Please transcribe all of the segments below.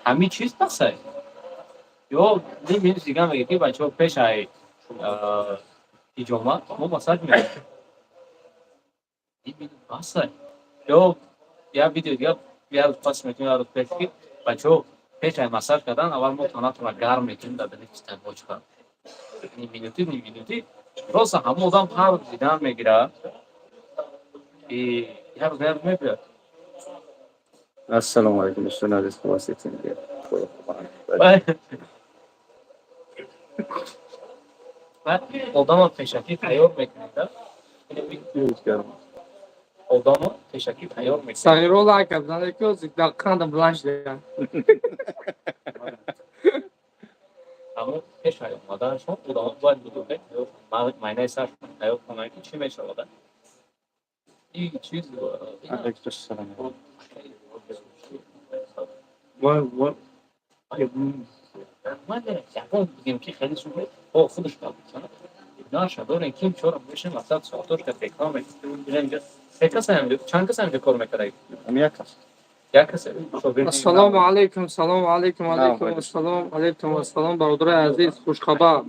Ҳамин чиз басай. Ё ним минут дига мега, ки бачаҳо, пешаи ҳиҷома мо массаж мекунем. Ним минут басай. Ё як видео дига як рӯз пас мекунем, як рӯз пеш, ки бачаҳо, пешаи массаж кардан аввал мо танатонро гарм мекунем дар дани бочка. Ним минутӣ, ним минутӣ просто ҳамон одам ҳар рӯз дидан мегирад и як рӯз, як рӯз мебиёд. Ассалому алайкум, дӯстони азиз, хуб ҳастед? Баъд одамро пешакӣ тайёр мекунед, одамро пешакӣ тайёр мекунед. Сағиро лайк кардан, ки дар қандам бланш диган. Ҳамон пешаи омаданашон одамо бояд будуҳе майнаи саршон тайёр кунанд, ки чӣ мешавад ин чиз. Алайкум. Ман ягон бигем, ки хеле зуд о худаш наша дорем, ким чора мешем, масалан, соатошка реклама мекунем. Се каса, чанд каса инҷо кор мекард? Як кас. Як каса. Ассалому алайкум, салому алайкум, алайкум ассалом, алайкум ассалом, бародарои азиз, хушхабар.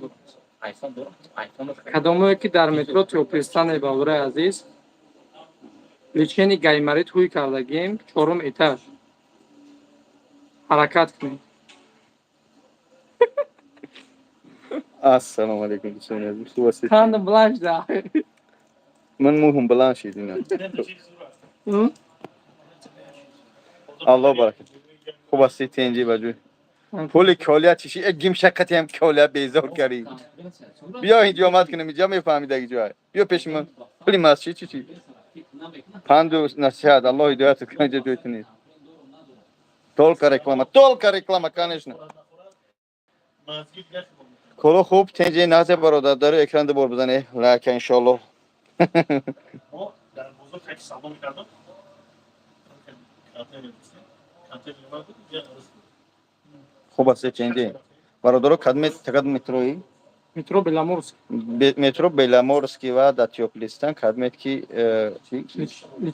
Айфон дорам, айфон. Кадомое ки дар метро Тёплый Стане, бародарои азиз, лечение гайморит ҳуй кардагим, чорум этаж. Ҳаракат кунед. Ассалому алайкум, дӯстони азиз, хуб ҳастед? Қандам бланш да. Ман мӯҳум баланд шид ина. Аллоҳ баракат. Хуб ҳастед, тенҷи ба ҷӯй? Пули колия чиши? Э, гим шаққати ҳам колия безор карӣ. Биё инҷо, омад кунем, инҷо мефаҳмидаги ҷой. Биё пеши ман. Пули масҷид чӣ чӣ? Панду насиҳат, Аллоҳ ҳидоятат кунад, инҷо ҷои ту нест. Только реклама, только реклама, конечно. Коло хуб, тенҷи назе бародар, дару экран ду бор бизане. Лайка иншоаллоҳ. Мо дар бозор как савдо мекардам, контейнер буд, я Хуб ҳастед, тенҷи? Бародаро, кадме такад метрои? Метро Беломорск. Метро Беломорский ва дар Тёплый Стан кадмет ки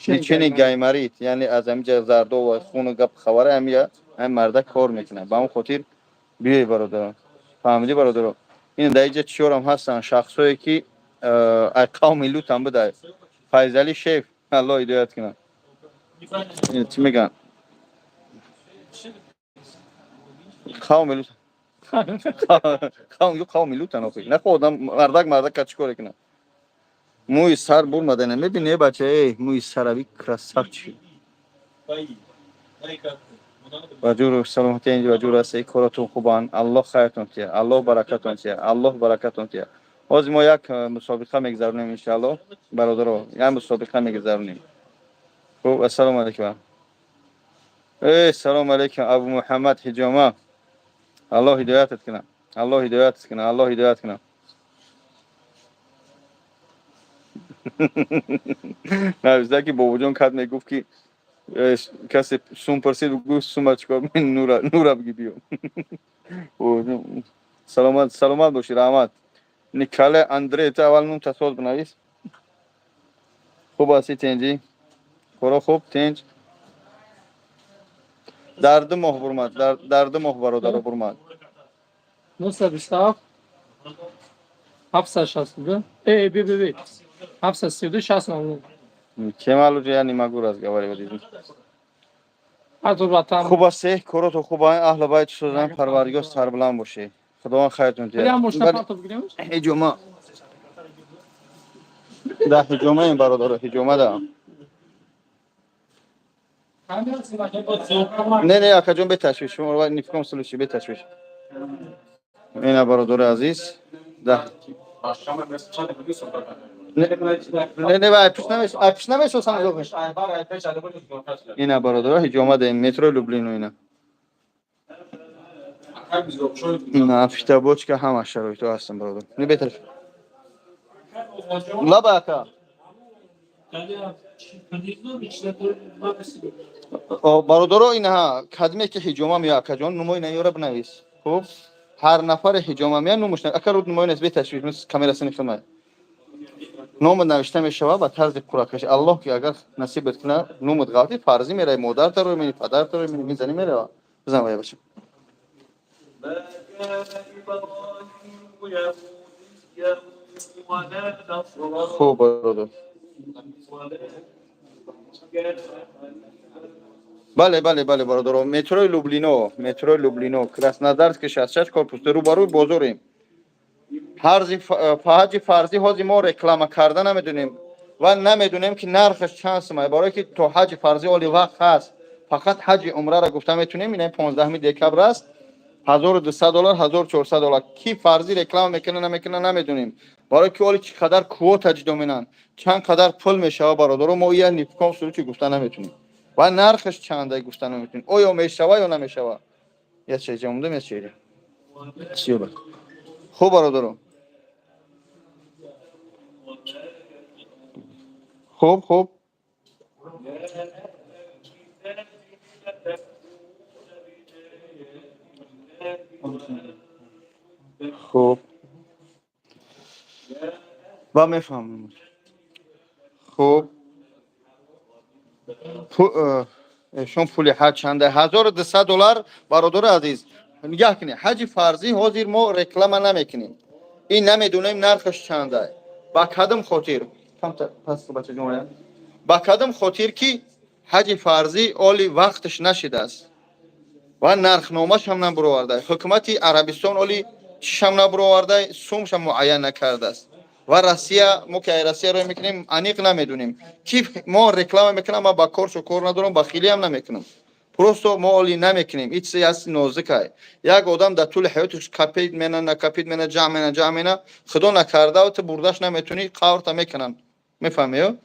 лечение гайморит, яъне аз ҳамиҷа зардо ва хуну гап хабара ҳамия ҳамин марда кор мекунад. Ба ҳамон хотир биёй, бародаро. Фаҳмидӣ, бародаро? Ин дар инҷа чиёрам ҳастанд шахсое ки ай қавми лутам буда. Файзали шеф, Аллоҳ ҳидоят кунад. Чӣ мегӯянд? Қавми лут. Қавм қавми лутан охи. Нахо одам мардак мардак чӣ кор кунад? Мӯи сар бурмадана мебинӣ, бача, эй, мӯи сарави красавчик. Ба ҷуру саломатӣ инҷо ба ҷур ҳастед, коротон хубанд. Аллоҳ хайртон тия, Аллоҳ баракатон тия, Аллоҳ баракатон тия. Ҳозир мо як мусобиқа мегузаронем иншааллоҳ, бародаро, як мусобиқа мегузаронем. Хуб, ассалому алайкум. Эй, салому алайкум, Абу Муҳаммад ҳиҷома. Аллоҳ ҳидоятат кунад. Аллоҳ ҳидоятат кунад. Аллоҳ ҳидоят кунад. Нависта ки бобоҷон кад мегуфт, ки касе сум пурсид, гуфт: «Сума чикор, нура нура биги биё». Саломат, саломат бошӣ, раҳмат. Николай Андрей, ту аввал нум тасод бинавис. Хуб ҳастӣ, тенҷӣ? Коро хуб, тенҷ? Дар 2 моҳ бурмад, дар 2 моҳ, бародаро, бурмад. 927 762 би би би 732 60 00. Кемал уже я не могу разговаривать. Ҳар ватан. Хуб ҳастӣ, корото хуб, аҳли байт созан, Парвардигор сарбаланд бошӣ. Худованд хайртон диҳад. Ҳиҷома. Да ҳиҷома ин бародаро, ҳиҷома да. Не, не, акаҷон, беташвиш. Шумо ни в коем случае беташвиш. Ина, бародари азиз, да. Не, не, ай пиш намеш, ай пиш намешосам. Ина, бародаро, ҳиҷома даем метро Люблино ина. На фитобочка ҳама шароито ҳастам, бародар. Не беташ. Лаба ака. Бародаро, инаҳа кадме ки ҳиҷома меояд, акаҷон, нумои наёра бинавис. Хуб, ҳар нафаре ҳиҷома меояд, нумуш ака руд нумои нест, беташвиш, камера сини хидмат. Номат навишта мешавад ба тарзи қуръакашӣ. Аллоҳ ки агар насибат кунад, номат ғалати фарзӣ меравад, модар тарои мени, падар тарои мени, мизанӣ меравад. Бизан вая бача. Хуб, бародар. Бале, бале, бале, бародаро. Метрои Люблино, метрои Люблино, Краснодарский 66, корпус, рӯбарӯи бозорем. Ҳарзи ҳаҷи фарзӣ ҳозир мо реклама карда намедонем ва намедонем, ки нархаш чанд сумай, барое ки то ҳаҷи фарзӣ оли вақт ҳаст. Фақат ҳаҷи умраро гуфта метунем, ина 15 декабр аст. 1200 доллар, 1400 доллар. Ки фарзӣ реклама мекунад, намекунад, намедонем. Барое ки оли чӣ қадар квота ҷудо менанд, чанд қадар пул мешава, бародаро, мо я ни в коем случае гуфта наметунем. Ва нархаш чанда гуфта наметунем. Оё мешава ё намешава? Я чеҷа мондам, я чеҷа. Сиёба. Хуб, бародаро. Хуб, хуб. Хуб. Ва мефаҳмам. Хуб. Шон пули ҳаҷ чанда? 1200 доллар, бародари азиз. Нигаҳ кунед, ҳаҷи фарзӣ ҳозир мо реклама намекунем. Ин намедонем нархаш чанда. Ба кадом хотир? Камтар пас бачаҷон. Ба кадом хотир ки ҳаҷи фарзӣ оли вақташ нашидааст ва нархномаш ҳам набуроварда. Ҳукумати Арабистон оли чишам набуроварда, сумшам муайян накардааст. Ва Россия, мо ки ай Россия рӯй мекунем, аниқ намедонем. Ки мо реклама мекунам, ман ба коршо кор надорам, ба хилиам намекунам. Просто мо оли намекунем. Ин чизе ҳаст нозикай. Як одам дар тӯли ҳаёташ капид мена, накапид мена, ҷамъ мена, ҷамъ мена, худо накарда, ту бурдаш наметунӣ, қаврта мекунанд. Мефаҳмӣ ё?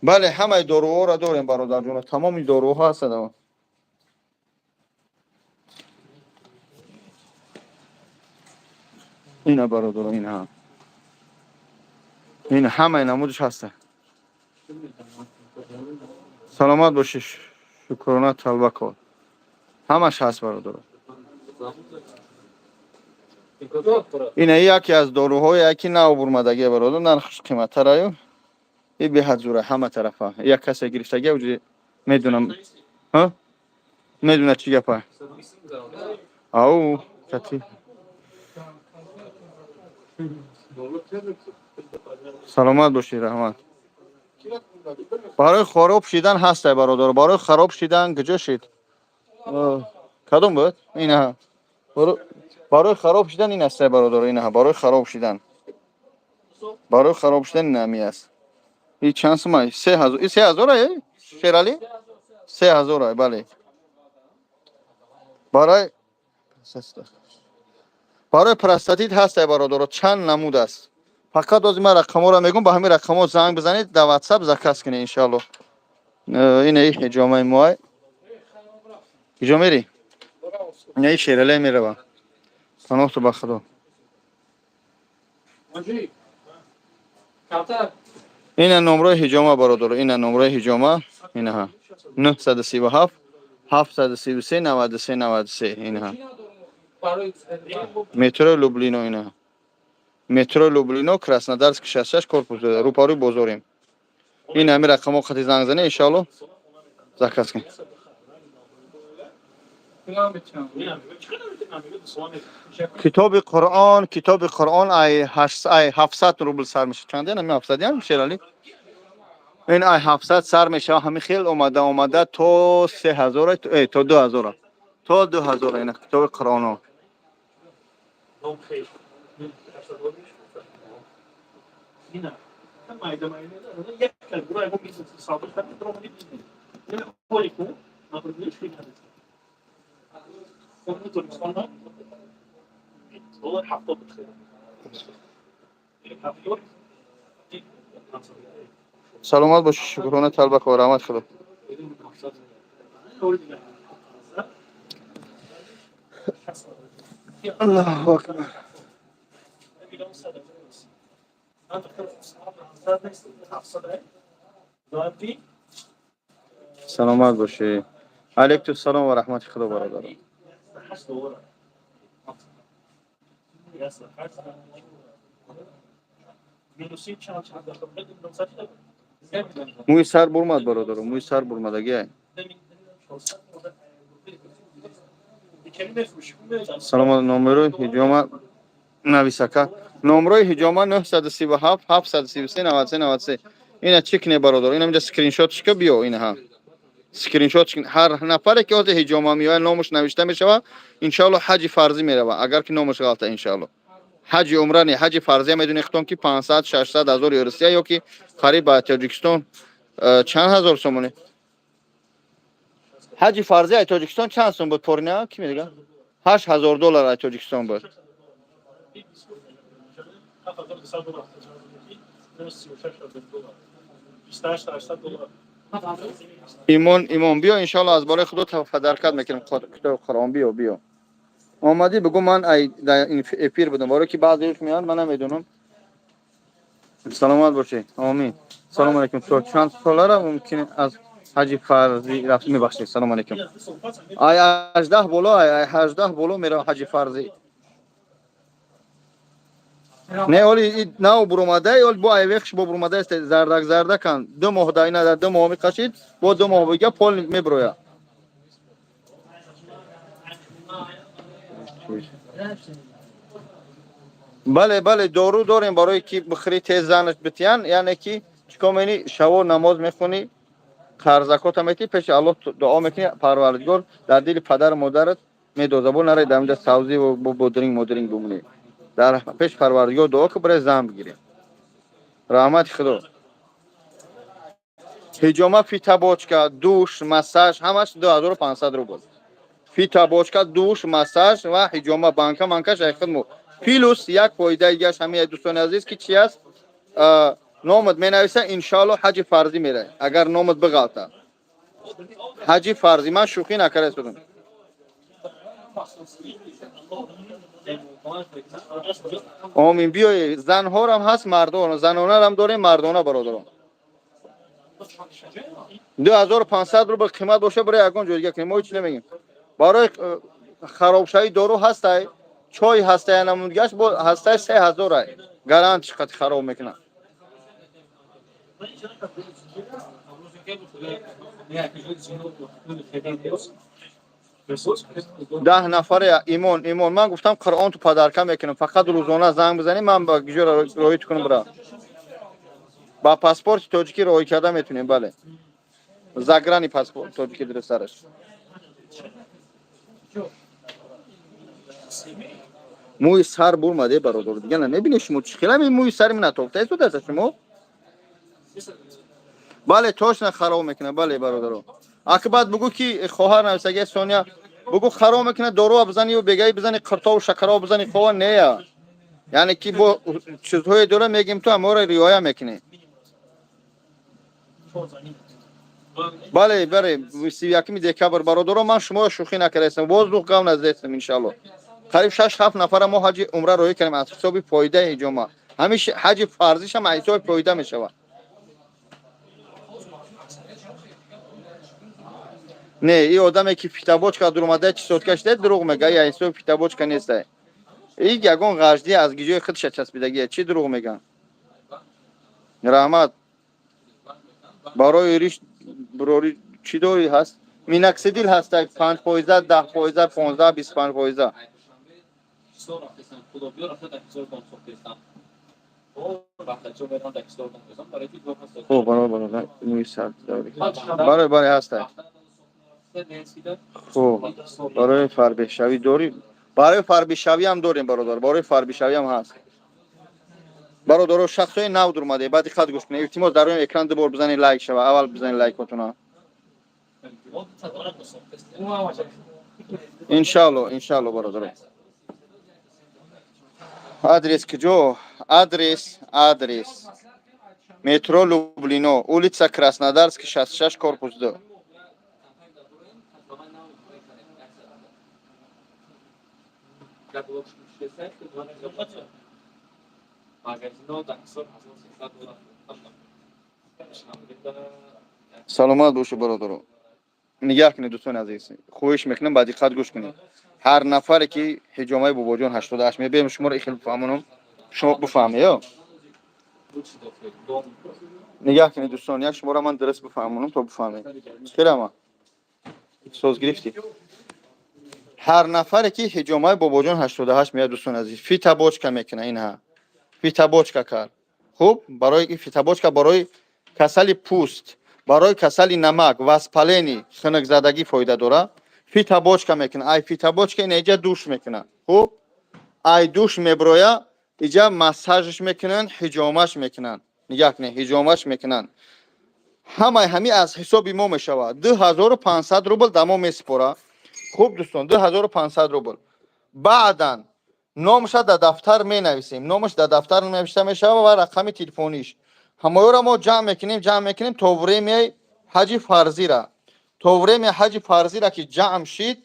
Бале, ҳамаи доруҳоро дорем, бародарҷон. Тамоми доруҳо ҳастанд. Ина, бародаро, ина. Ин ҳамаи намудаш ҳаста. Саломат бошӣ, шукрона талбакор. Ҳамаш ҳаст, бародаро. Ина яке аз доруҳое ки нав бурмадагия, бародар, нархаш қиматтараю. И беҳад зура ҳама тарафа. Як касе гирифтагия уже медунам. Ҳа? Медуна чӣ гапа? Ау, кати. Саломат бошӣ, раҳмат. Барои хароб шидан ҳастай, бародар. Барои хароб шидан куҷо шид? Кадом буд? Ина. Барои хароб шидан ин ҳастай, бародар, ина барои хароб шидан. Барои хароб шидан ин ҳами аст. И чанд сумай? 3000. И 3000 ай? Шерали? 3000 ай, бале. Барои простатит ҳастай, бародаро, чанд намуд аст. Фақат ҳозир ман рақамҳоро мегӯм, ба ҳамин рақамҳо занг бизанед, дар WhatsApp заказ кунед, иншоалло. Ина и ҳиҷомаи моай. Куҷо мерӣ? Ина и Шерале мерава. Паноҳту ба Худо. Ина номрои ҳиҷома, бародаро, ина номрои ҳиҷома, инаҳа. 937 733 93 93 инаҳа. Метро Люблино инаҳа. Метро Люблино, Краснодарск 66, корпус, рӯпарӯи бозорем. Ин ҳамин рақамҳо қати занг занед, иншоалло заказ кунед. Китоби Қуръон, китоби Қуръон ай ай 700 рубл сар мешавад. Чанд ҳамин 700 ям, Шерали? Ин ай 700 сар мешавад, ҳамин хел омада омада то 3000, то 2000. То 2000 ина китоби Қуръонҳо. Саломат бошӣ, шукрона талбакова, раҳмат Худо. Аллоҳу акбар. Саломат бошӣ. Алайкум салом ва раҳмати Худо, бародаро. Мӯи сар бурмад, бародаро, мӯи сар бурмадагиай. Салом, номерои ҳиҷома нависака. Номрои ҳиҷома 937 733 93 93. Ина чӣ кне, бародаро? Ина инҷа скриншот шика, биё, ина ҳа. Скриншот. Ҳар нафаре ки ҳозир ҳиҷома меояд, номаш навишта мешавад, иншоалло ҳаҷи фарзӣ меравад, агар ки номаш ғалта, иншоалло. Ҳаҷи умра не, ҳаҷи фарзия. Медонӣ худтон, ки 500 600 ҳазори Русия ё ки қариб ба Тоҷикистон чанд ҳазор сомонӣ? Ҳаҷи фарзия ай Тоҷикистон чанд сом буд, порина ки медига? 8000 доллар ай Тоҷикистон буд. 7200 доллар. 36 000 доллар. 28 800 доллар. Имон, имон, биё, иншоалло, аз болои худо подаркат мекунем китоби Қуръон. Биё, биё, омадӣ, бигӯ ман ай дар ин эфир будам, барои ки баъзеаш меоянд, ман намедонам. Саломат бошед, омин. Салому алейкум. То чанд солара мумкин аз ҳаҷи фарзӣ рафт? Мебахшед, салому алейкум. Ай 18 боло, ай 18 боло меравам ҳаҷи фарзӣ. Не, оли нав буромадай, оли бо айвехш бо буромадай аст, зардак зардакан. 2 моҳ да ина дар 2 моҳ меқашид, бо 2 моҳ бига пол меброя. Бале, бале, дору дорем, барои ки бихӯри, тез занаш битиян. Яъне ки чикор мени? Шаво намоз мехонӣ, қарзакота метӣ, пеши Аллоҳ дуо мекунӣ, Парвардигор дар дили падару модарат медоза. Бо нараи дар инҷа савзӣ бо бодринг модринг бимонӣ. Дар пеши Парвардигор дуо ки барои зан бигирӣ. Раҳмати Худо. Ҳиҷома, фитобочка, душ, массаж ҳамаш 2500 рубл. Фитобочка, душ, массаж ва ҳиҷома, банка манкаш ай худмо. Плюс як фоидаи дигаш ҳамин, дӯстони азиз, ки чи аст? Номат менависа, иншоалло ҳаҷи фарзӣ мерай, агар номат биғалта. Ҳаҷи фарзӣ, ман шӯхӣ накарда истодам. Омин, биёе. Занҳорам ҳаст, мардон, занонарам дорем, мардона, бародарон. 2500 рубл қимат боша, барои ягон ҷой дига кунем, мо ҳеч намегем. Барои харобшавии дору ҳастай, чой ҳастай, намудгаш бо ҳастай, 3000-ай гарантиш қати хароб мекунад. 10 нафаре. Имон, имон, ман гуфтам, Қуръон ту подарка мекунам, фақат рӯзона занг бизанӣ, ман ба гиҷо роҳит кунам, бира. Ба паспорти тоҷикӣ роҳӣ карда метунем, бале, заграни паспорт тоҷикӣ дурустараш. Мӯи сар бурмаде, бародар, дига намебинед шумо, чӣ хела мӯи сари ман натофта истодаста шумо? Бале, точно хароб мекунад, бале, бародаро. Аки баъд бугӯ, ки хоҳар нависаги Соня, бугӯ, хароб мекунад, доруа бизани ё бегаи бизани, қиртову шакаро бизани, хова нея. Яъне ки бо чизҳое дора, мегем, ту ҳамаро риоя мекунӣ. Бале, бале, 31-уми декабр, бародаро, ман шуморо шӯхӣ накардаистам, воздух гав наздестам, иншалло. Қариб шаш ҳафт нафара мо ҳаҷи умра роҳӣ кардем аз ҳисоби фоидаи ҳиҷома. Ҳамин ҳаҷи фарзишам аз ҳисоби фоида мешавад. Не, и одаме ки фитобочка дуромада, чесотка шуда, дурӯғ мега. И ҳисоби фитобочка нестай. И ягон ғаждӣ аз гиҷои худша часпидагия. Чӣ дурӯғ меган? Раҳмат. Барои риш бурорӣ чӣ дорӣ ҳаст? Миноксидил ҳастай, 5 фоиза, 10 фоиза, 15, 25 фоиза. Ҳисор рафтестам, Худобиё рафта дар Ҳисор дом сохтестам. Бахтачо мерам дар Ҳисор дом месам, барои ки Хуб, барои бародар мӯи сар барои барои ҳастай. Хуб, барои фарбеҳшавӣ дорӣ? Барои фарбишавӣ ҳам дорем, бародар, барои фарбишавӣ ҳам ҳаст. Бародаро, шахсҳои нав дуромаде, ба диққат гӯш кунед, илтимос. Дар рӯи экран ду бор бизанед, лайк шава. Аввал бизанед лайкотуна. Иншалло, иншалло, бародаро. Адрес куҷо? Адрес, адрес метро Люблино, улица Краснодарский, 66, корпус 2. Саломат бошед, бародаро. Нигаҳ кунед, дӯстони азиз, хоҳиш мекунам, ба диққат гӯш кунед. Ҳар нафаре ки ҳиҷомаи Бобоҷон 88 мебием, шуморо ихел бифаҳмонам, шумо бифаҳмед, ё. Нигаҳ кунед, дӯстон, як шуморо ман дуруст бифаҳмонам, то бифаҳмед. Хелама соз гирифтӣ. Ҳар нафаре ки ҳиҷомаи Бобоҷон 88 меяд, дӯстон азиз, фитобочка мекуна. Инҳа фитобочка кард. Хуб, барои фитобочка, барои касали пӯст, барои касали намак, воспаление, хунукзадагӣ фоида дора. Фитобочка мекуна. Ай фитобочка ина иҷа душ мекуна. Хуб, ай душ меброя, иҷа массажш мекунанд, ҳиҷомаш мекунанд. Нигаҳ кунед, ҳиҷомаш мекунанд. Ҳамаи ҳами аз ҳисоби мо мешавад. 2500 рубл да мо месупора. Хуб, дӯстон, 2500 рубл. Баъдан номаша дар дафтар менависем, номаш дар дафтар навишта мешавад ва рақами телефониш. Ҳамаёро мо ҷамъ мекунем, ҷамъ мекунем то время и ҳаҷи фарзира. То время ҳаҷи фарзира ки ҷамъ шид,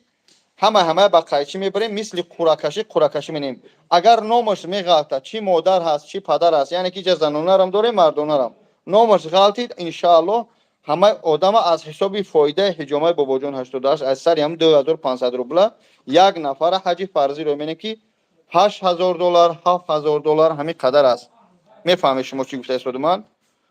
ҳама ҳамая ба қайчӣ мебарем, мисли қуръакашӣ қуръакашӣ менем. Агар номаш меғалта, чӣ модар ҳаст, чӣ падар ҳаст, яъне ки ҷа занонарам дорем, мардонарам, номаш ғалтид, иншааллоҳ, ҳамаи одама аз ҳисоби фоидаи ҳиҷомаи Бобоҷон 88, аз сари ҳам 2500 рубла як нафара ҳаҷи фарзиро менем, ки 8000 доллар, 7000 доллар, ҳамин қадар аст. Мефаҳмед шумо, чӣ гуфта истоду ман?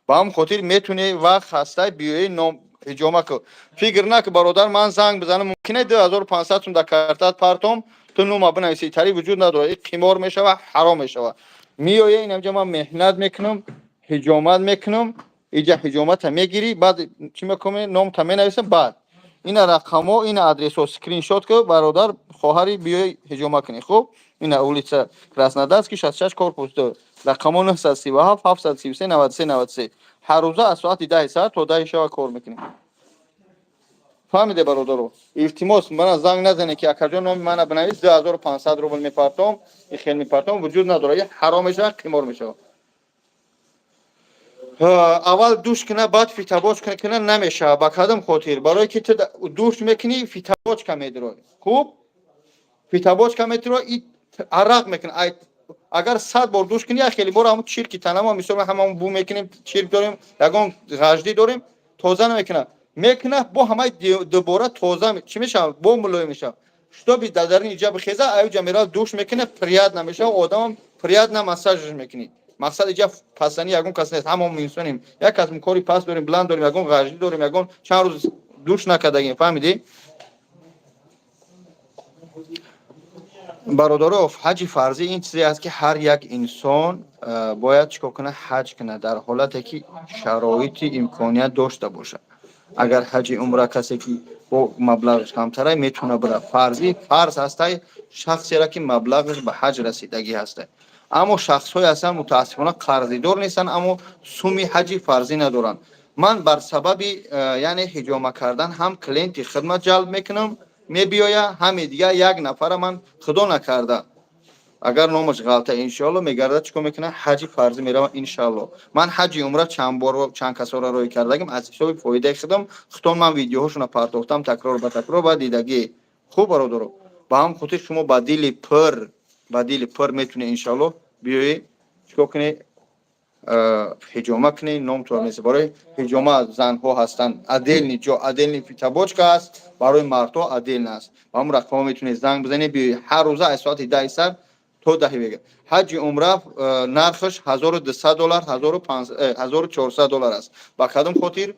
Ба ҳамн хотир метунӣ, вақт ҳастай, биёӣ, ном ҳиҷома ку. Фикр наку, бародар, ман занг бизанам, мумкине 2500 сум дар картат партом, ту нума бинависи. Тари вуҷуд надорад. И қимор мешава, ҳаром мешава. Меоя инамҷа, ман меҳнат мекунам, ҳиҷомат мекунам, иҷа ҳиҷомата мегирӣ, баъд чӣ мекунӣ? Номта менависам. Баъд ина рақамҳо, ина адресҳо скриншот ку, бародар, хоҳари, биёй ҳиҷома кунӣ. Хуб, ина улица Краснодарский, 66, корпус 2, рақамҳо 937 733 93 93. Ҳар рӯза аз соати 10-и саҳар то 10-и шава кор мекунем. Фаҳмиде, бародаро? Илтимос, мана занг назане, ки акаҷон, номи мана бинавис, 2500 рубл мепартом, и хел мепартом. Вуҷуд надорад, и ҳаром мешавад, қимор мешавад. Аввал душ куна, баъд фитобочка куна, намешавад. Ба кадом хотир? Барое ки ту душ мекунӣ, фитобочка медирои. Хуб, фитобочка медирои, и арақ мекуна. Агар 100 бор душ кунӣ, як хеле бор ҳамун чирки танамо, мисол, ҳамамон бу мекунем, чирк дорем, ягон ғаждӣ дорем, тоза намекуна. Мекуна, бо ҳамаи дубора тоза чӣ мешавад, бо мулоим мешавад. Шутоби дар дарини иҷа бихеза, аюҷа меравад, душ мекуна, приятно мешавад, одамам приятно массажш мекунӣ. Мақсад, иҷа пасани ягон кас нест, ҳамон инсонем. Як кас кори паст дорем, баланд дорем, ягон ғаждӣ дорем, ягон чанд рӯз душ накардагем. Фаҳмидӣ, бародаро? Ҳаҷи фарзӣ ин чизе аст, ки ҳар як инсон бояд чикор кунад? Ҳаҷ кунад, дар ҳолате ки шароити имконият дошта бошад. Агар ҳаҷи умра касе ки бо маблағаш камтара, метавона бира. Фарзӣ фарз ҳастай шахсеро, ки маблағаш ба ҳаҷ расидагӣ ҳастай. Аммо шахсҳое ҳастанд, мутаассифона, қарзидор нестанд, аммо суми ҳаҷи фарзӣ надоранд. Ман бар сабаби яъне ҳиҷома кардан ҳам клиенти хидмат ҷалб мекунам, мебиёя, ҳаме дигар як нафара ман, худо накарда, агар номаш ғалта, иншоалло, мегардад, чикор мекунад? Ҳаҷи фарзӣ меравад, иншоалло. Ман ҳаҷи умра чанд бор чанд касора рӯй кардагим аз ҳисоби фоидаи худам. Худтон ман видеоҳошона партохтам, такрор ба такрор ба дидагӣ. Хуб, бародаро, ба ҳам хотир шумо ба дили пур метавонед, иншоалло, биёед, чикор кунед? Ҳиҷома кунед, номтон нест. Барои ҳиҷома занҳо ҳастанд, отдельный ҷо, отдельный фитобочка аст, барои мардҳо отдельно аст. Ба ҳамн рақамҳо метавонед занг бизанед, биёед. Ҳар рӯза аз соати 10-и сар то 10-и бега. Ҳаҷи умра нархаш 1200 доллар, 1400 доллар аст. Ба кадом хотир?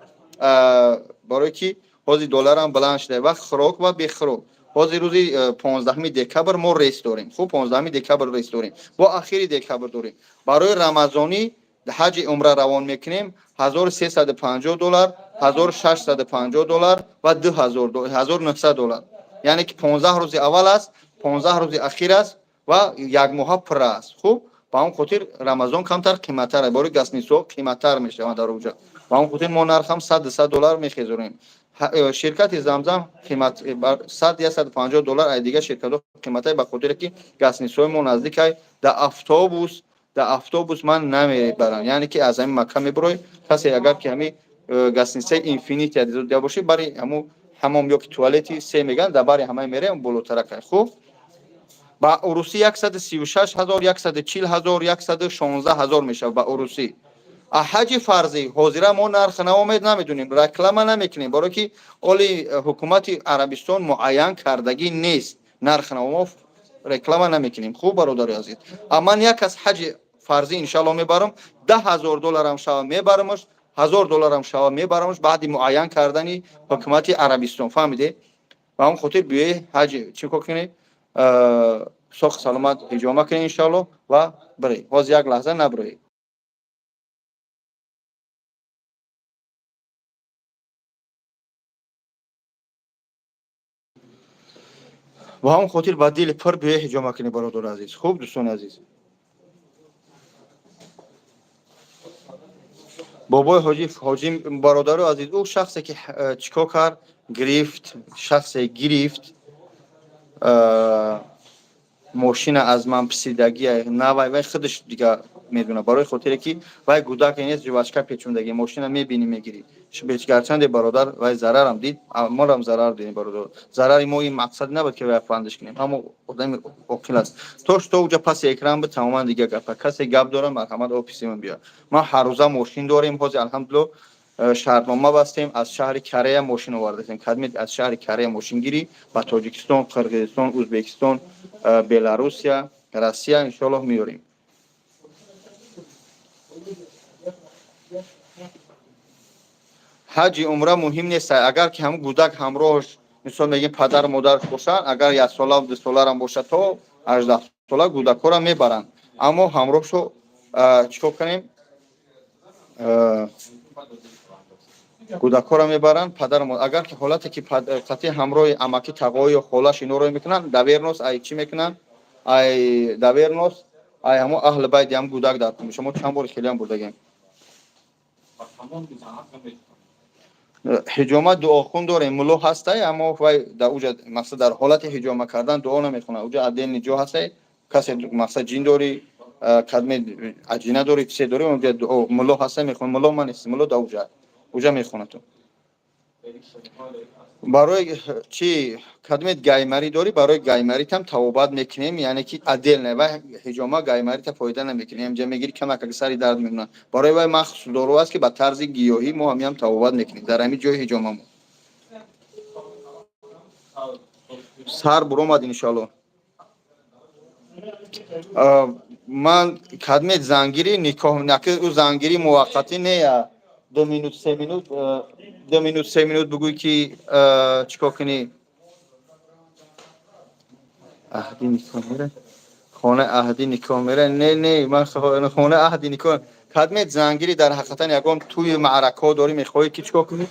Барое ки ҳозир долларам баланд шуда ва хӯрок ва бехӯрок. Ҳозир рӯзи 15-уми декабр мо рейс дорем. Хуб, 15-уми декабр рейс дорем, бо ахири декабр дорем. Барои рамазонӣ ҳаҷи умра равон мекунем, 1350 доллар, 1650 доллар ва 1900 доллар. Яъне ки 15 рӯзи аввал аст, 15 рӯзи ахир аст ва як моҳа пурра аст. Хуб, ба он хотир рамазон камтар қиматтар, бори гостиницаҳо қиматтар мешаванд дар оҷа. Ба он хотир мо нархам 100-200 доллар мехезонем. Ширкати Замзам қимат 100, 150 доллар ай дигар ширкатҳо қиматай, ба хотире ки гостиницаҳои мо наздикай. Дар автобус ман намебарам, яъне ки аз ҳамин Макка мебурой. Касе агар ки ҳамин гостиницаи Инфинити дида бошӣ, бари ҳамун ҳамом ё ки туалети се меган, дар бари ҳамаи мерем болотаракай. Хуб, ба урусӣ 136 000, 140 000, 116 000 мешавад ба урусӣ. А ҳаҷи фарзӣ ҳозира мо нарх наомед намедонем, реклама намекунем, барое ки оли ҳукумати Арабистон муайян кардагӣ нест нарх наво, мо реклама намекунем. Хуб, бародари азиз, а ман як аз ҳаҷи Фарзӣ, иншалло, мебарам. 10 000 долларам шава, мебарамаш, 1000 долларам шава, мебарамаш, баъди муайян кардани ҳукумати Арабистон. Фаҳмиде? Ба ҳамон хотир биёи ҳаҷи чӣ кор кунед, соҳ саломат ҳиҷома кунед, иншалло, ва биред. Ҳозир як лаҳза набироед. Ба ҳамон хотир ба дили пур биёи ҳиҷома кунед, бародари азиз. Хуб, дӯстони азиз, бобои ҳоҷи, ҳоҷи, бародару азиз, ӯ шахсе ки чӣ кор кард, гирифт, шахсе гирифт мошина аз ман писидагия навай, вай худаш дига медона. Барои хотире ки вай гудаке нест, жвачка печондагӣ мошина мебинӣ, мегирӣ. Гарчанде бародар вай зарарам дид, морам зарар дидем, бародар. Зарари мо ин мақсад набуд, ки вай фандиш кунем, аммо одами оқил аст. То что уҷа паси экран буд, тамоман дига гапа. Касе гап дора, марҳамат, офиси ман биёд. Ман ҳаррӯза мошин дорем. Ҳозир, алҳамдулилло, шартнома бастем, аз шаҳри Корея мошин овардастем. Кадме аз шаҳри Корея мошингирӣ, ба Тоҷикистон, Қирғизистон, Ӯзбекистон, Беларусия, Россия, иншоаллоҳ, меорем. Ҳаҷи умра муҳим нест, агар ки ҳамн гудак ҳамроҳш, мисол мегем, падару модарш бошанд. Агар яксола, дусоларам бошад, то 18 сола гудакҳоро мебаранд, аммо ҳамроҳшо чӣ кор кунем, гудакҳоро мебаранд падару модар. Агар ки ҳолате ки қатъи ҳамроҳи амаки, тағои ё холаш инҳоро мекунанд, доверенность ай чӣ мекунанд, ай доверенность ай ҳамо аҳли байти ҳам гудак дар кун. Шумо чанд бори хелиам бурдагем. Ҳиҷома дуохун дорем, мулло ҳастай, аммо вай дар уҷа, мақсад, дар ҳолати ҳиҷома кардан дуо намехонад. Уҷа отдельный ҷо ҳастай. Касе, мақсад, ҷин дорӣ, кадме аҷина дорӣ, чизе дорӣ, унҷа мулло ҳастай, мехонад. Мулло ман нест, мулло дар уҷа мехонад. Ту барои чи кадмет гаймарӣ дорӣ, барои гаймаритам табобат мекунем, яъне ки отдельно. Вай ҳиҷома гаймарита фоида намекунем. Инҷа мегири, камак сари дард мекунад. Барои вай махсус дору аст, ки ба тарзи гиёҳӣ мо ҳамиам табобат мекунем дар ҳамин ҷои ҳиҷомамо. Сар буромад, иншоалло. Ман кадмет зангирӣ никоҳ наки, ӯ зангирӣ муваққатӣ не, 2 минут, 3 минут, 2 минут, 3 минут бигӯй, ки чӣ кор кунӣ. Аҳди никоҳ мере, хона аҳди никоҳ мере. Не, не, ман хона аҳди никоҳ. Кадмет зангирӣ дар ҳақиқатан ягон тӯи маъракаҳо дорӣ, мехоҳӣ, ки чӣ кор кунӣ,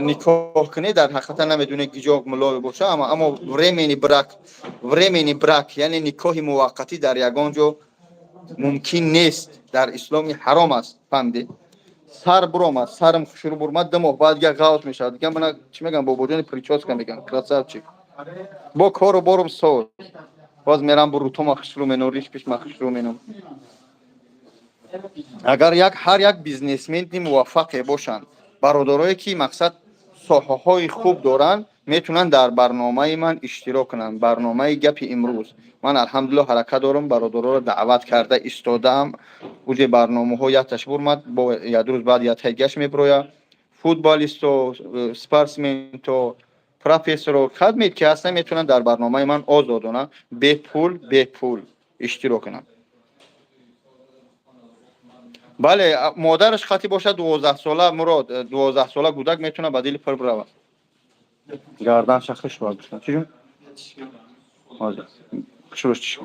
никоҳ кунӣ, дар ҳақиқатан намедонӣ гиҷо мулло боша, аммо временный брак, временный брак, яъне никоҳи муваққатӣ дар ягон ҷо мумкин нест, дар исломи ҳаром аст. Фаҳмидед? Сар буромад, сарам шурӯъ бурмад, 2 моҳ баъд дига ғавт мешавад. Дига мана чӣ мегӯям, бобоҷони прическа мегӯям, красавчик. Бо кору борум соз, боз мерам бурутома хушрӯ менам, риш пишма хушрӯ менам. Агар як ҳар як бизнесмени муваффақе бошанд, бародарое ки, мақсад, соҳаҳои хуб доранд, метавонанд дар барномаи ман иштирок кунанд. Барномаи гапи имрӯз ман, алҳамдулилло, ҳаракат дорам, бародароро даъват карда истодаам. Уҷе барномаҳо якташ бурмад, бо як рӯз баъд яктаи гаш мебирояд. Футболисто, спортсменто, профессоро, кадмед ки ҳастанд, метавонанд дар барномаи ман озодона, бепул, бепул иштирок кунанд. Бале, модараш хати бошад, 12 сола, Мурод, 12 сола гудак метавонад ба дили пур биравад. Гарданша хуш бояд бишнад. Чӣ ҷун? Ҳозир хушрӯш чӣ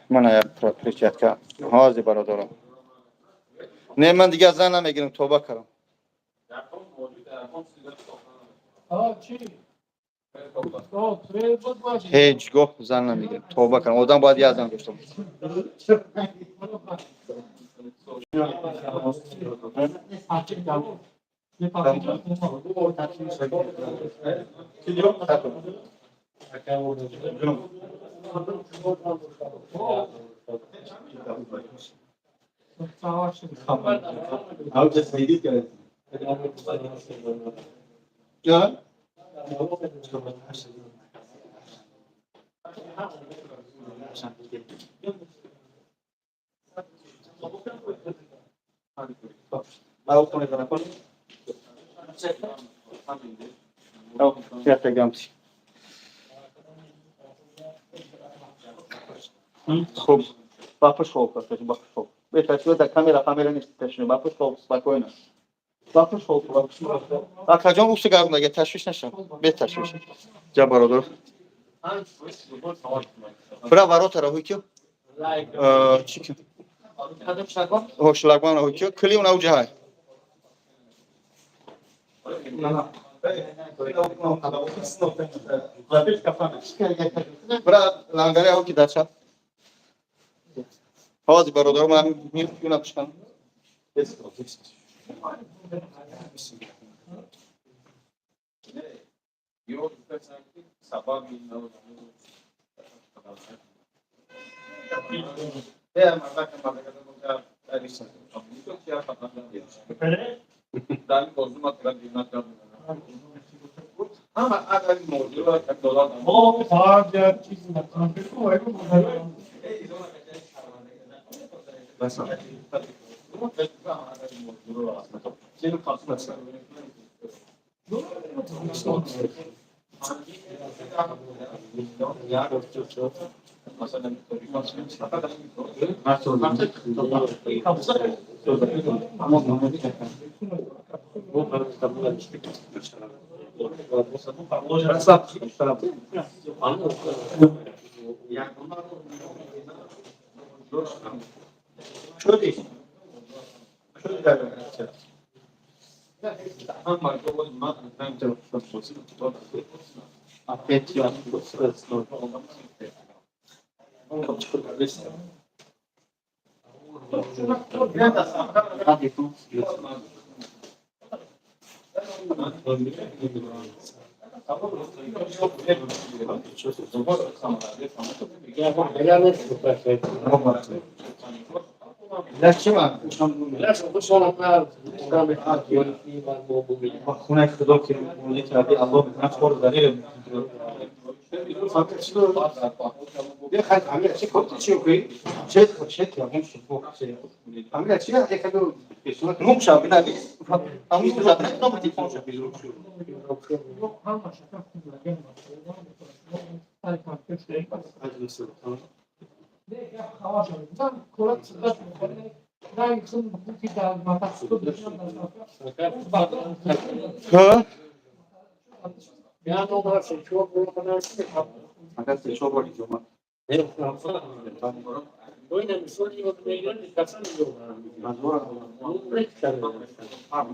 мана як перчатка. Ҳозир, бародаро, не, ман дигар зан намегирам, тоба кардам. А, чӣ? Ҳеҷ гоҳ зан намегирам, тоба кардам. Одам бояд як зан дошта бошад. Ja? Хуб, ба пушт хоб, ба пушт хоб. Беташвиш, дар камера нест, ташвиш. Ба пушт хоб, спокойно. Ба пушт хоб, ба пушт. Акаҷон, уси гарм даге, ташвиш нашав. Беташвиш. Ҷа, бародар. Бира, ворота ра ҳуй ки? Чӣ ки? Ҳо, шлагбаум ра ҳуй ки? Кили уна уҷа ҳай. Бира, лангари ҳо ки дар чап. Ҳозир, бародар, ман миёна пушкам. Хонаи Худо ки мулӣ кардӣ, Аллоҳ мекунад хор залил. Ҳа? Агар се-чор бор ҳиҷома.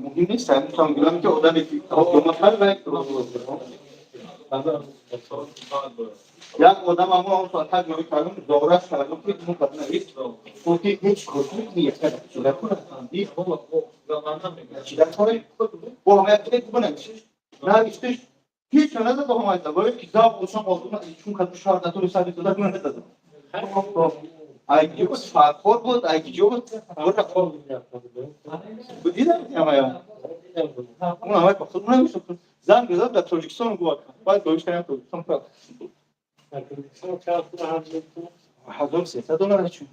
Муҳим нест, ҳамин гӯям ки одаме ки ҳиҷома кард ва як одам ҳамо он соат ҷои кардам, дораш кардам ки мо қад навист, гуфт ки ҳеҷ кор нест, чида кор чида кор бо ҳама як бинависиш, навиштиш, ҳеҷ назад, ҳама бояд ки зав бошам, озуна чун кад шаҳр натури сари дода надад. Ай ҷо фархор буд, ай ҷо буд, дидам ҳамая. Он ҳамаи ба худ навишт, занг зад дар Тоҷикистон, гуфт баъд доиш кардам Тоҷикистон 1300 доллар чун.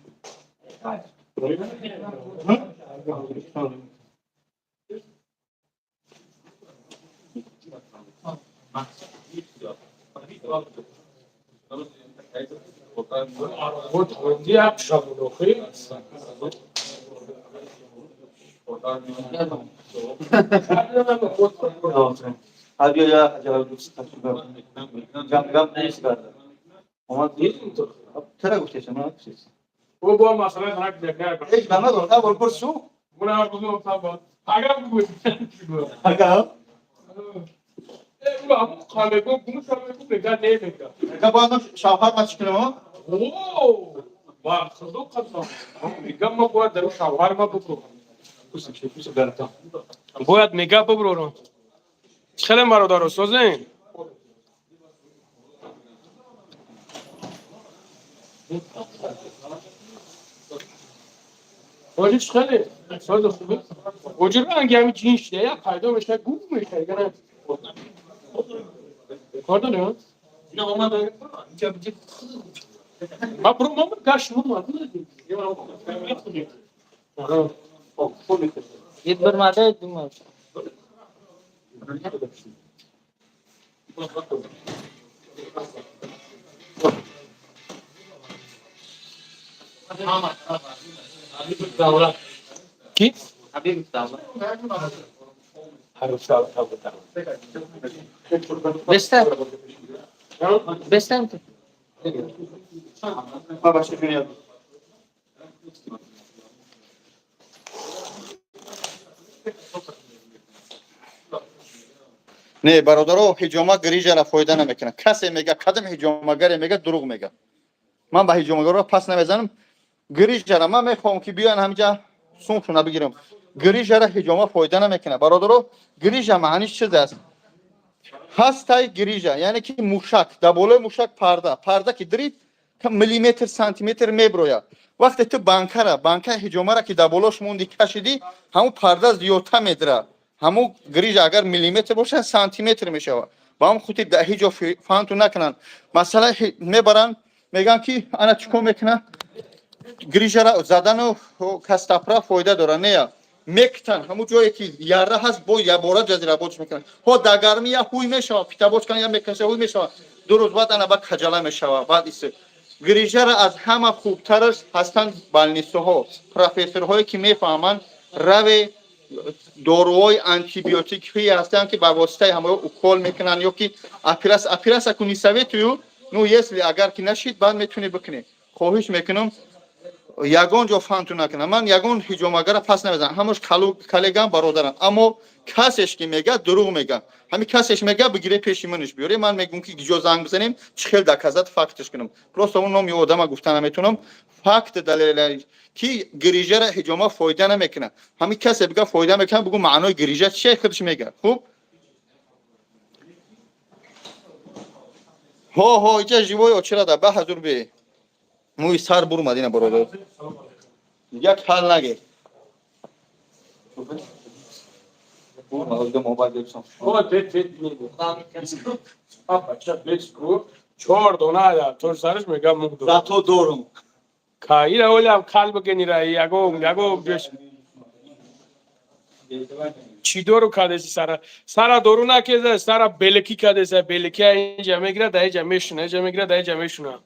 Чара гуфтеша? Ман гуфтеша. Ҳеҷ ба надорам, бор пурсу. Ага. Ага, бояд шавҳар ма чӣ кунам? Бояд мега биброрам. Хеле бародаро созен. Оҷи хеле соз хубе. Оҷи ранги ҳами ҷин шуда, як пайдо меша, гум меша, дигар кор дорем? Ма бро ма гаш мо. Ид bir думаю. Ки? Ҳабиб Давлат. Ҳабиб Давлат. Беста. Беста. Не, бародаро, ҳиҷома грижара фоида намекунад. Касе мега, кадом ҳиҷомагаре мега, дурӯғ мега. Ман ба ҳиҷомагарро пас намезанам. Грижара ман мехоҳам, ки биёян ҳамиҷа сумшона бигирам. Грижара ҳиҷома фоида намекунад. Бародаро, грижа маъниш чиз аст? Ҳастай грижа, яъне ки мушак, дар болои мушак парда, парда ки дирид, миллиметр, сантиметр меброяд. Вақте ту банкара, банкаи ҳиҷомара ки дар болош монди, кашидӣ, ҳамун парда зиёдта медира. Ҳамун грижа агар миллиметр бошад, сантиметр мешавад. Ба ҳамн хотир дар ҳеҷ ҷо фанту накунанд. Масалан, мебаранд, мегӯянд, ки ана чӣ кор мекунад, грижара задану кастапра фоида дорад. Не, мектан ҳамун ҷое ки яра ҳаст, бо ябора ҷазиработш мекунанд. Ҳо, дар гармӣ я ҳуй мешавад, питабоч кан, я мекаша, ҳуй мешавад. 2 рӯз баъд ана ба каҷала мешавад. Баъд ис грижара аз ҳама хубтараш ҳастанд больницаҳо, профессорҳое ки мефаҳманд. Раве, доруҳои антибиотикҳое ҳастанд, ки ба воситаи ҳамаё укол мекунанд ё ки операция. Операция куни советую, ну, если агар ки нашид, баъд метавонӣ бикунӣ. Хоҳиш мекунам, ягон ҷо фанту накунам. Ман ягон ҳиҷомагара пас намезанам, ҳамаш коллегам, бародарам. Аммо касеш ки мега, дурӯғ мега. Ҳамин касеш мега, бигире, пеши манаш биёре. Ман мегӯм, ки ҷо занг бизанем, чӣ хел доказать, фактш кунам. Просто он номи одама гуфта наметавонам. Факт, далел, ки грижара ҳиҷома фоида намекунад. Ҳамин касе бига, фоида мекунад, бугӯ, маънои грижа чие, худаш мега. Хуб, ҳо ҳо, иҷа живой очирада ба ҳазур бе мӯи сар бурмад. Ина, бародар, як ҳал наге. О, бет бет мегӯ. Бача, бет ку. Чор дона то сараш мега муг дорам. Зато дорум. Ка ира олам кал бигенира яго яго ҷош. Чӣ дору кадеси сара? Сара дору накеда, сара белки кадеса, белки инҷа мегира, да инҷа мешуна, инҷа мегира, да инҷа мешуна.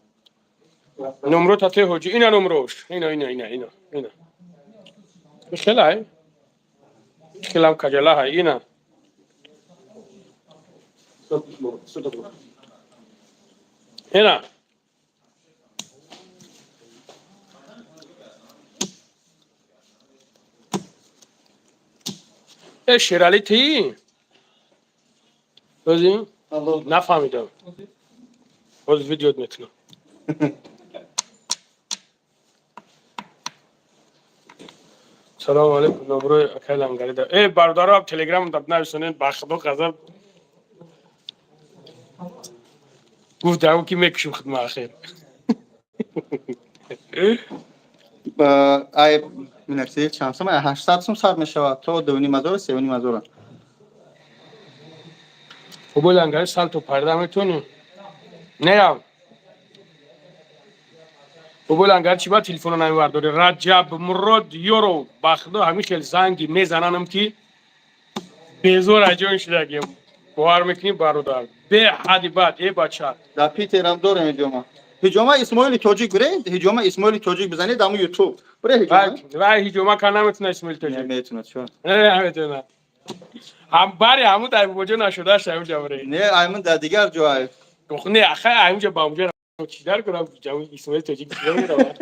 Номро тате ҳоҷи, ина номрош. Ина, ина, ина, ина, ина. Хелай? Хелам каҷала ҳай, ина. Ина. Э, Шерали ти? Ози? Нафаҳмидам. Ҳозир видеот мекунам. Салому алейкум, номрои акай Лангарида. Э, бародаро, телеграм даб нависонед, ба худо қасам. Гуфт даго ки мекушим хидма ахир. Ай минакси чанд сум? 800 сум сар мешавад то 2,5 ҳазор, 3,5 ҳазор. Бобои Лангари, салто парда метонӣ? Неям. Бобои Лангари, чӣ ба телефона намебардорӣ? Раҷаб Мурод Ёров, ба худо, ҳамин хел занги мезананам, ки безор аҷон шудагем. Бовар мекунӣ, бародар? Беҳади бад, э бача. Дар Питерам дорем ҳиҷома. Ҳиҷома Исмоили Тоҷик бире, ҳиҷома Исмоили Тоҷик бизанед, ҳамун Ютуб. Бире ҳиҷома. Вай ҳиҷома кар наметуна Исмоили Тоҷик. Наметунад, чо? Не, наметуна. Ҳам бари ҳамун дар бобоҷо нашудааш ҳамунҷа бире. Не, аймун дар дигар ҷой. Не, ахай ҳамунҷа ба ҳамунҷа чӣ дар кунам, Исмоили Тоҷик чӣ меравад?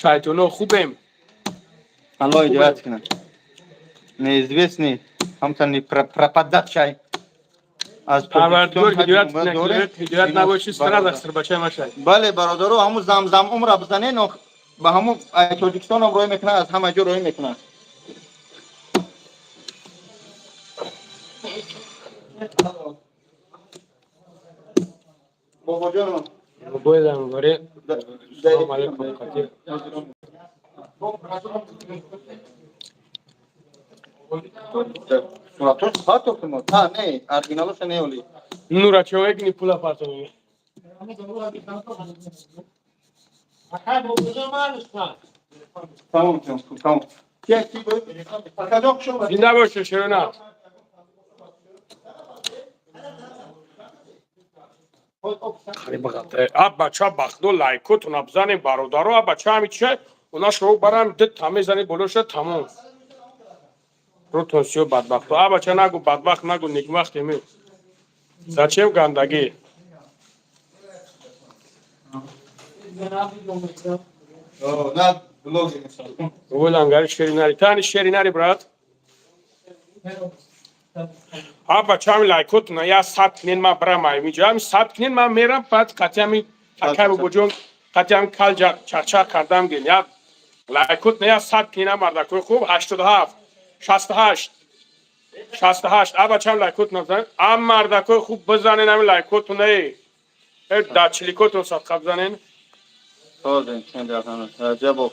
Шайтоно хубем. Аллоҳ ҳидоят кунад. Неизвестный, ҳамтан пропадать аз Парвардигор ҳидоят кунад, ҳидоят набоши, сара сирбачаи машай. Бале, бародаро, ҳамун замзам умра бизанед, ба ҳамун Тоҷикистонам рӯй мекунад, аз ҳама ҷо рӯй мекунад. Бобоҷон. Бобои Лангари. Салом алейкум. Қатир. Суратош партофтем. Та не, оригиналоша не оли. Нура чо мекунӣ, пула партоф? Акай бобоҷон, ман Тамом, тамом. Акаҷон, хуш омадед. Зинда бошед, Шерона. А бача, бахдо, лайкотона бизанем, бародаро. А бача, ҳами чия она шоу барам ди та мезани болоша, тамом. Рутон сиё, бадбахто. А бача, нагу бадбахт, нагу, некбахт эме. Зачем гандагӣ? На блоги. Лангари шеринари, тани шеринари, брат. А бача, ҳами лайкотона я сабт кунен, ма барам аймиҷа. Ҳами сабт кунен, ман мерам, баъд қатъи ҳами акай бобоҷон, қатъи ҳами кал чақчақ кардам ген. Я лайкотона я сабт кунен, а мардакои хуб, 87, 68, 68. А бачам, лайкотона бизанен, а мардакои хуб, бизанен ҳами лайкотона. Э, дачиликотон садқа бизанен. Раҷабов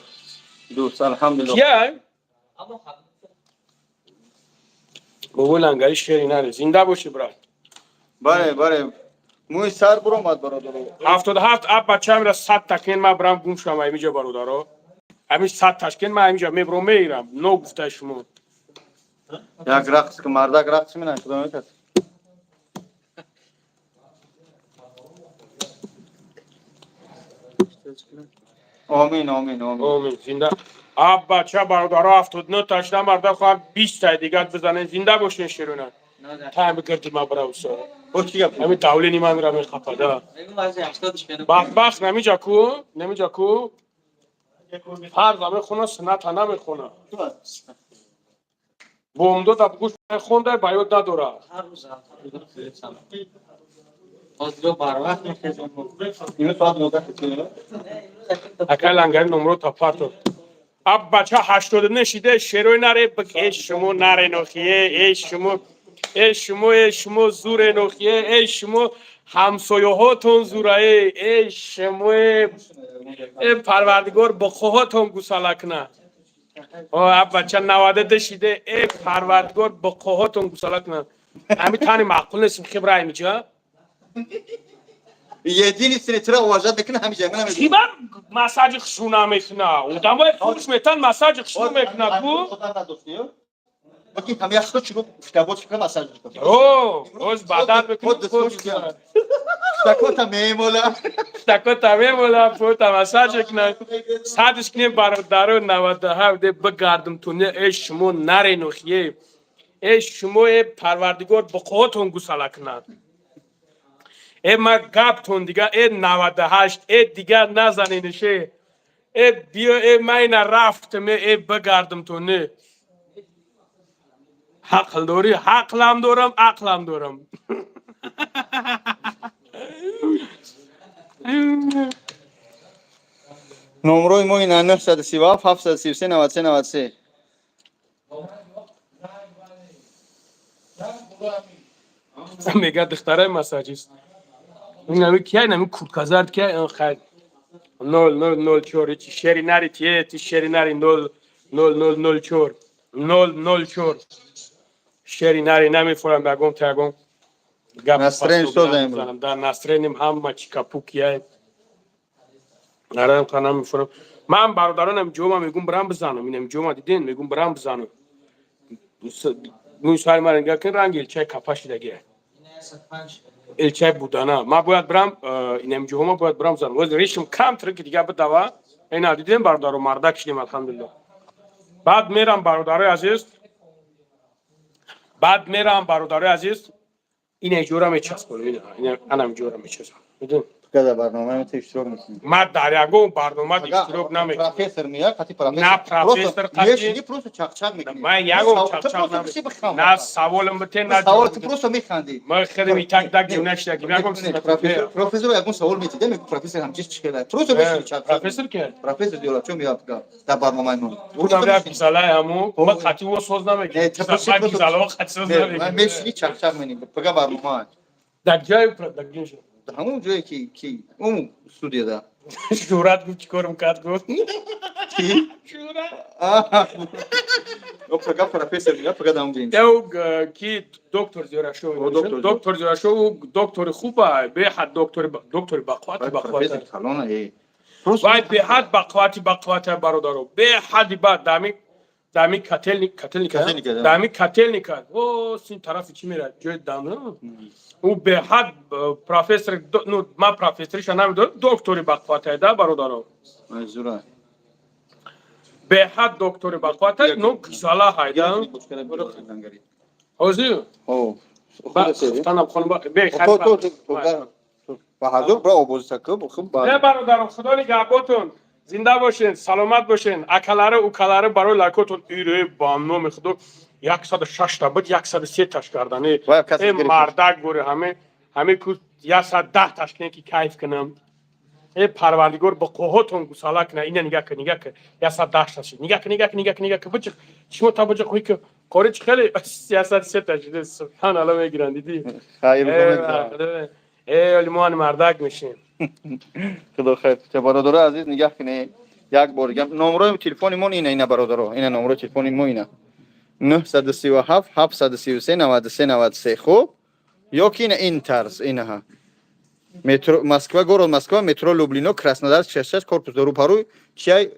дӯст, алҳамдулиллоҳ. Кия бобо лангари шеринари, зинда бошӣ, брат. Бале, мӯи сар буромад, бародаро. 77. А бачаамра сад такен, ман барам гум шудам аймиҷа, бародаро. Ҳамин 100 ташкен, ман аймиҷа мебурам, меирам, но гуфта шумо. Як рақс ки, мардак рақс минан, худо мекард. Омин, омин, омин. Омин, зинда. А бача, бародаро, 79 ташда, марда хоҳам 20 тай дигар бизанен. Зинда бошен, шерона. Тайми гирди ма бара усо. Бо чӣ гап? Ҳамин давлени манра мехапада. Бадбахт намиҷа ку, намиҷа ку. Фарза мехона, сунната намехона. Бомдода гӯш хонда, ба ёд надорад. Имрӯз соат 19. Акай лангари, номро тапато. Аб бача, 89 шиде, шерои наре. Э, шумо наренохие, э шумо, э шумо, э шумо зуренохие, э шумо, ҳамсояҳотон зурае, э шумо, э парвардигор бухоҳотон гусала куна. О, аб бача, 92 шиде, э парвардигор бухоҳотон гусала куна. Ҳами тани маъқул нестим, хибра аймиҷа. Единственный тира уважать мекунад ҳамиҷа. Ман намедонам. Киба массажи хушрӯ намекуна? Одамои фурӯш метан, массажи хушрӯ мекуна ку. Одам надоштиё? Баки ҳам як шуд чуго китобот шука массаж мекунад. О, оз бадан Худ мекунӣ. дастош. Такота мемола. Такота мемола, пута массаж кунад. Садиш кунем, бародаро, 97. Бигардум туне, э шумо наренухие, э шумо, э парвардигор бухоҳотон гусала кунад. Э, ма гаптон дига, э 98, э дигар назаненеше. Э биё, э ма ина рафтам, э бигардум туне. Ҳақл дорӣ, ҳақлам дорам, ақлам дорам. Номрои мо ина 937 733 93 93. Мега духтараи массажист. Инами кия, инами куртказард кия, хайр. 0004, чи шери нари тие, ти шери нари, 0 0004 004, шери нари, намефорам ягон та ягон гап. Настроение соза имрӯз. Да, настроением ҳама чикапукия. Нарам ка намефорам. Ман, бародаронам, ҷома мегум барам бизанам. Инам ҷома диден, мегум барам бизанам. Мӯи сари мара нигоҳ кун, ранги элчаи капа шидагия. Элчаи будана. Ман бояд барам, инам ҷома бояд барам бизанам. Оз решим камтар ки дига бидава. Ина дидем, бародаро, мардак шидем, алҳамдулиллоҳ. Баъд мерам, бародарои азиз. Баъд мерам, бародарои азиз. Ина ҷора мечаспонам, ина, ина анам ҷора мечаспонам. Медон? Када барнома мета иштирок мекунӣ? Ман дар ягон барнома иштирок намекунам. Профессор меяд, қати профессор. На профессор Просто қати- мешини, просто чақчақ мекунӣ. Ман ягон Ту чақчақ просто намекунам. биши биханд. На саволам бите, на Савол ту просто механдӣ. Ман хеле итак дак ҷунашдаги. Ягон Не, профессор, профессор ягон савол метида, мегӯ профессор ҳамчиз чӣ хела. Просто мешини чақчақ. Профессор ки? Профессор диёра чо меяд дар барномаи мо. Удам як гизалаи ҳаму, ман қати ӯ соз Не, намекунам. ту просто- Ман гизалао қати соз Не, ман намекунам. мешини чақчақ менӣ. Пага барнома. Дар ҷои дар ҷои. Дар ҳамон ҷое ки он студияда. Шӯҳрат гуфт, чӣ корм кард, гуфт. Ки? Шӯҳрат. О, пага профессор меяд, пага дар он ҷо. Ё ки доктор Зиёрашов. О, доктор. Доктор Зиёрашов доктори хуба, беҳад доктори, доктори бақуввати, Профессор бақуввати. калона, э. Просто Вай беҳад бақуввати, бақуввати, бародаро. Беҳади бад дами Дами Котельник, Котельника. Котельника, да. Дами Котельника. О, син тарафи чӣ мерад? Ҷои дам. Ӯ беҳад профессор, ну, ман профессориша намедонам, доктори бақувватай да, бародаро. Зура. Беҳад доктори бақувватай, ну, кисала ҳайда. Ҳозир? О. Танам хонум бе. То то то ба ҳазор бра обози такуб хуб ба. Не, бародаро, худо нигаҳботон. Зинда бошен, саломат бошен. Акалары, укалары барои лайкотон ире ба номи худо 106 та буд, 103 таш кардан. Вай, касе э гирифт. Мардак буре ҳаме ҳаме ку 110 таш кунем ки кайф кунам. Э, парвардигор ба қоҳотон гусала куна. Ина нигаҳ кун, нигаҳ кун. 110 та шид. Нигаҳ кун, нигаҳ кун, нигаҳ кун, нигаҳ кун. Биҷиқ. Чимо та биҷиқ ҳуй ки қори чи хеле 103 та шид. Субҳаналлоҳ мегиранд, дидӣ? Хайр. Э, э, оли мо мардак мешем. Худо хайр. Та бародаро азиз, нигаҳ кунед. Як бор дигар номрои телефони мо ина, ина, бародаро. Ина номрои телефони мо ина. 937 733 93 93. Хуб? Ё ки ина ин тарз, инаҳа. Метро Москва, город Москва, метро Люблино, Краснодар 66, корпус рӯпарӯй чай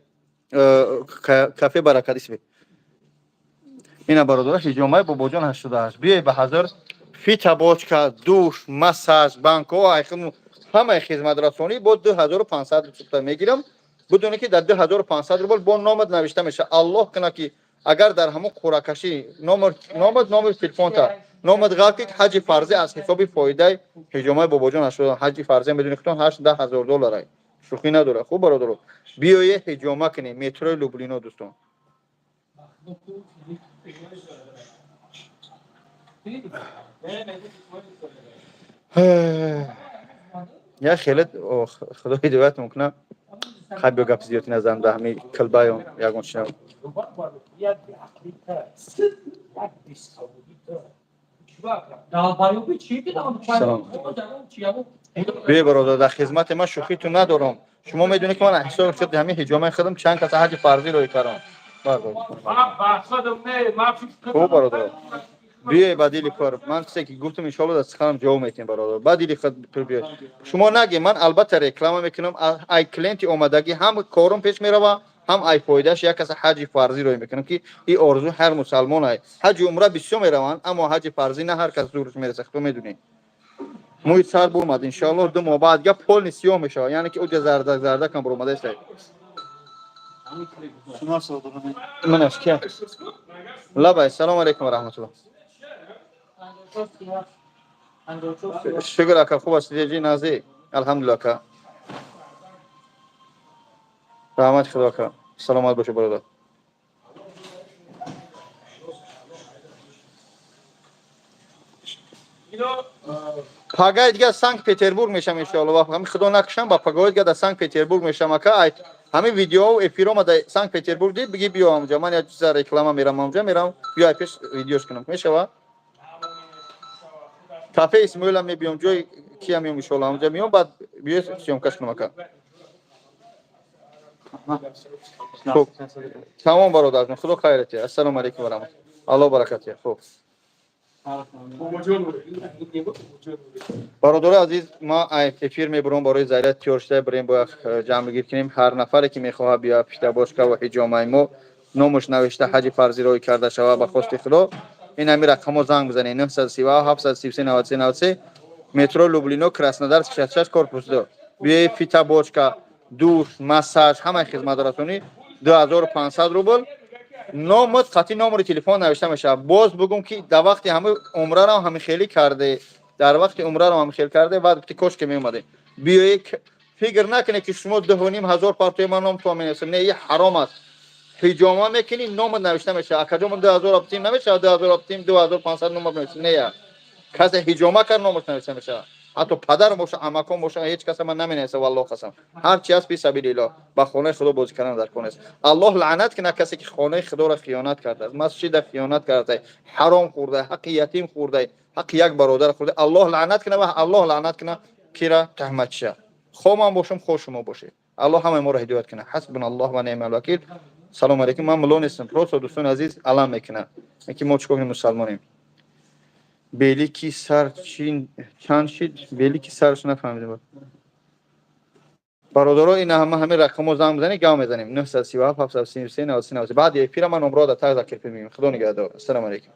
кафе Баракат исми. Ина, бародаро, ҳиҷомаи Бобоҷон 88. Биёй ба ҳазор фитобочка, душ, массаж, банко, айхм ҳамаи хизматрасонӣ бо 2500 рубл мегирам. Бидоне ки дар 2500 рубл бо номат навишта мешавад. Аллоҳ кунад ки агар дар ҳамон қуръакашӣ номер номат, номери телефонта, номат ғалт ки ҳаҷи фарзӣ аз ҳисоби фоидаи ҳиҷомаи Бобоҷон 80. Ҳаҷи фарзӣ, медони худтон, 8-10 ҳазор долларай, шӯхӣ надорад. Хуб, бародаро, биёе ҳиҷома кунем, метрои Люблино, дӯстон. Я хеле худо ҳидоят мекунад. Хай, биё, гапи зиёдӣ назанам, дар ҳамин килбаён ягон чи набуд. Салом. Биё, бародар, дар хизмати ман шӯхиту надорам. Шумо медонед ки ман аз ҳисоби худ ҳамин ҳиҷомаи худам чанд каса ҳаҷи фарзӣ рӯй кардам. Хуб, бародар, биёй ба дили кор. Ман чизе ки гуфтам, иншоалло дар суханам ҷавоб метиҳем. Бародар, ба дили худ биёй. Шумо наге, ман албатта реклама мекунам. Ай клиенти омадагӣ ҳам корум пеш мерава, ҳам ай фоидааш як каса ҳаҷи фарзӣ рӯй мекунам, ки ин орзуи ҳар мусалмон ай. Ҳаҷи умра бисёр мераванд, аммо ҳаҷи фарзӣ на ҳар кас зурш мераса, худо медонед. Мӯи сар бурмад, иншоалло 2 моҳ баъд гап полный сиёҳ мешавад, яъне ки уҷа зардак зардакам буромадаест. Манаш кия? Лабай, салому алайкум ва раҳматуллоҳ. Шукр, ака, хуб аст, ҷи нази, алҳамдулилла, ака, раҳмати худо, ака, саломат бошед, бародар. Пагаи дига Санкт Петербург мешам, иншоалло. Ва ҳами худо накушам, ба пагаи дига дар Санкт Петербург мешам, ака. Ай ҳамин видео эфирома дар Санкт Петербург дид, биги биё ҳамҷа. Ман як чиза реклама мерам, ҳамҷа мерам, биё, ай пеш видеош кунам, мешава? Кафе Исмоилам мебиём, ҷои кия меём, иншоалло ҳамҷа меём, баъд биё, съёмкаш кунам, ака. Хуб, тамом, бародарҷон, худо хайрат. Ассалому алайкум ва раҳматуллоҳ, аллоҳ баракат. Хуб, бародари азиз, ма эфир мебурам. Барои заряд тиёр шуда бирем, бояд ҷамъгир кунем. Ҳар нафаре ки мехоҳад биёяд фитобочка ва ҳиҷомаи мо, номаш навишта, ҳаҷи фарзӣ рӯй карда шавад, ба хости худо, ин ҳами рақамҳо занг бизанед: 937 733 93 93, метро Люблино, Краснодар 66, корпус 2. Биёед, фитобочка, душ, массаж, ҳамаи хизматрасонӣ 2500 рубл. Номат қатъи номери телефон навишта мешавад. Боз бугум ки дар вақти ҳами умрарам ҳами хелӣ карде, дар вақти умрарам ҳами хел карде, баъд гуфти кош ки меомаде. Биёед, фикр накунед ки шумо 2500 партои ман ном то менависам. Не, и ҳаром аст. Ҳиҷома мекунӣ, номат навишта мешавад. Акаҷон, 2000 аптим намешавад, 2000 аптим, 2500 номат навишта. Не, я касе ҳиҷома кард, номаш навишта мешавад. Ҳатто падарам боша, амакон боша, ҳеҷ каса ман наменависа. Валлоҳ қасам, ҳар чи ҳаст, фи сабилиллоҳ. Ба хонаи худо бозӣ кардан дар кор нест. Аллоҳ лаънат кунад касе ки хонаи худоро хиёнат кардааст, масҷида хиёнат кардааст, ҳаром хӯрда, ҳаққи ятим хӯрда, ҳаққи як бародар хӯрда. Аллоҳ лаънат кунад ва аллоҳ лаънат кунад кира таҳматша. Хо ман бошам, хо шумо бошед. Аллоҳ ҳамаи моро ҳидоят кунад. Ҳасбуна Аллоҳ ва неъмал вакил. Салому алайкум. Ман мулло нестам, просто дӯстони азиз алам мекунад ки мо чикор кунем, мусалмонем. Белики сар чи чанд шид? Белики сарш нафаҳмидем. Бародаро, ина ҳама ҳамин рақамо занг бизанед, гап мезанем: 937 733 93 93. Баъди эфира ман номро дар таг закрепить мекунем. Худо нигаҳдор, ассалому алайкум.